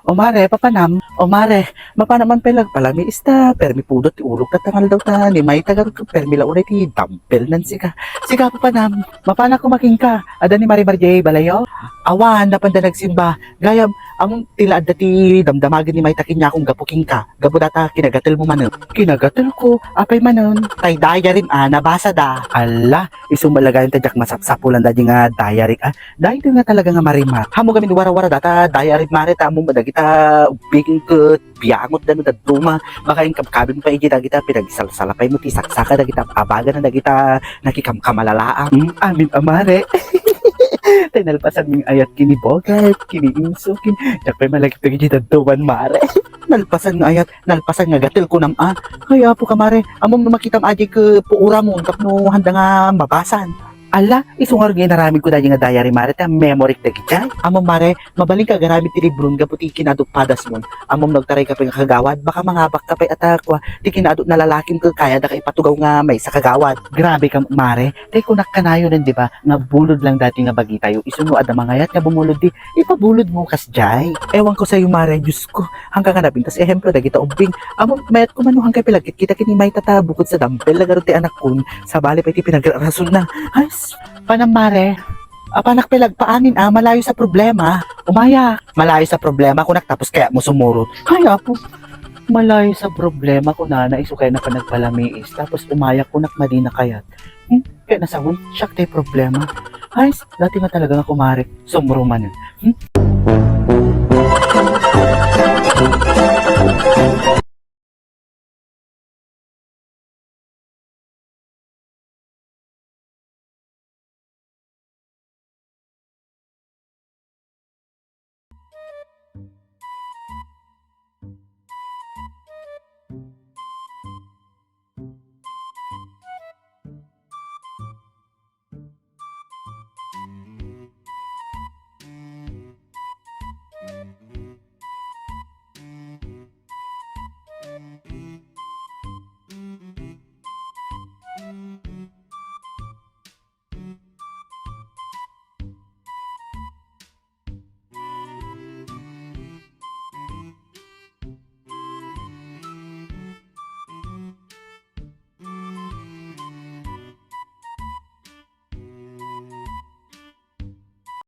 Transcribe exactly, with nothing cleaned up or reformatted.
O mare, papanam? O mare, mapanam man pay la agpalamiis ta, permi pudot ti ulok ta tangal daw ta, ni Mayta garud permi la unay ti dumbbell nan sika. Sika, papanam? Mapanak koma kenka, adda ni Marimar diay balayo? Awan, napanda nagsimba. Gayam, ammom ti la adda ti damdamagen ni Mayta kaniak gapu kenka, gapu dayta kinagatelmo manen. Kinagatelko, apay manen? Tay diaryem a, nabasada. Alla, isu met la gayam ta diak masapsapulan daydi nga diaryek a. Daytoy nga talaga nga Marimar. Ammom gamin warawara dayta diaryem mare ta ammom dagita ubbing ket biangot da no dadduma. Baka inkabkabem pay iti dagita pinagsalsalapaymo ti saksaka dagita abagan dagita nakikamkamalalaang. Hmm, amin a mare. Tay nalpasan nga ayat kini Bogart, kini Inso, kin-, diak pay malagip dagiti dadduman mare. Nalpasan nga ayat, nalpasan nga gatel kunam a. Ay, apo ka mare, ammom no makitam adiay ket puoramon tapno handa nga mabasan. Ala, isu ngarud nga inaramidko daydi nga diary mare, ta memoryk dagiti. Ammom mare, mabalinka agaramid ti libron gapu ti kinaadut padasmon. Ammom no agtarayka pay nga kagawad, baka mangabakka pay a ta kua, ti kinaadut nga lalakim ket kayada ka ipatugaw nga maysa kagawad. Grabe ka, mare. Tay kunak kanayon, di ba, nga bulod lang daydi nga bagitayo. Isu no adda mangayat nga bumulod di, ipabulodmo kasdiay. Ewanko sayo, mare, Diosko. Haanka nga napintas ehemplo dagita ubbing. Ammom, mayat koma no haanka pay la agkitkita ken ni Mayta ta bukod sa dumbbell la garud ti anakkon, sabali pay ti pinagrarasonna. Ay, s-, panam mare. Apanak pay la agpaamin a, malayo sa problema. Umayak. Malayo sa problema, kunak, tapos kayatmo sumurot. Ay, apo. Malayo sa problema, kunana, isu kayatna panagpalamiis, tapos umayak, kunak, madina kayat. Hmm? Kayatna sawen, siak tay problema. Ay, s-, dayta nga talaga nga kumare, sumro manen. Hmm?